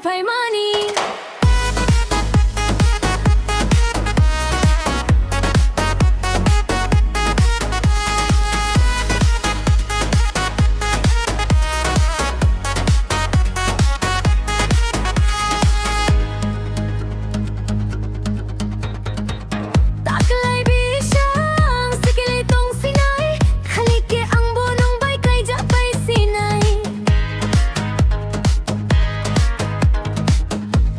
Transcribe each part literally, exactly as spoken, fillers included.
phaimani. Taklai bisang sikili tong sinai, khali khe ang bo nwng bai kaijak bai sinai.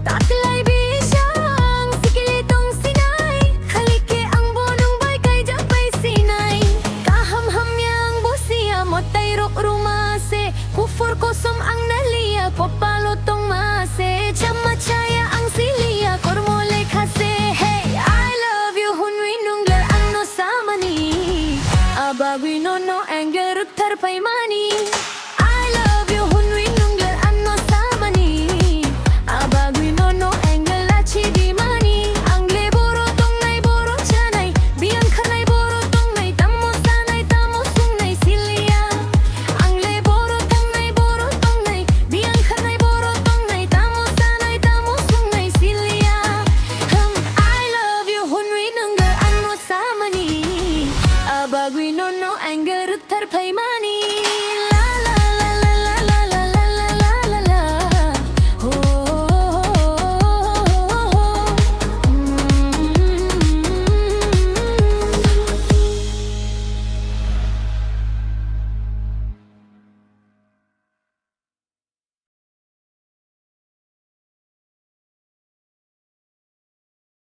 Taklai bisang sikili tong sinai, khali khe ang bo nwng bai kaijak bai sinai. Kaham hamya ang bo siya, mwtai rok ruma se, kuphur kosom ang naliya, kopalo tongma se, chamma chaya ang siliya, kormo lekha se. Hey, I love you hwnwi nwng le ang no samani, abagwi nono ang rwkthar phaimani.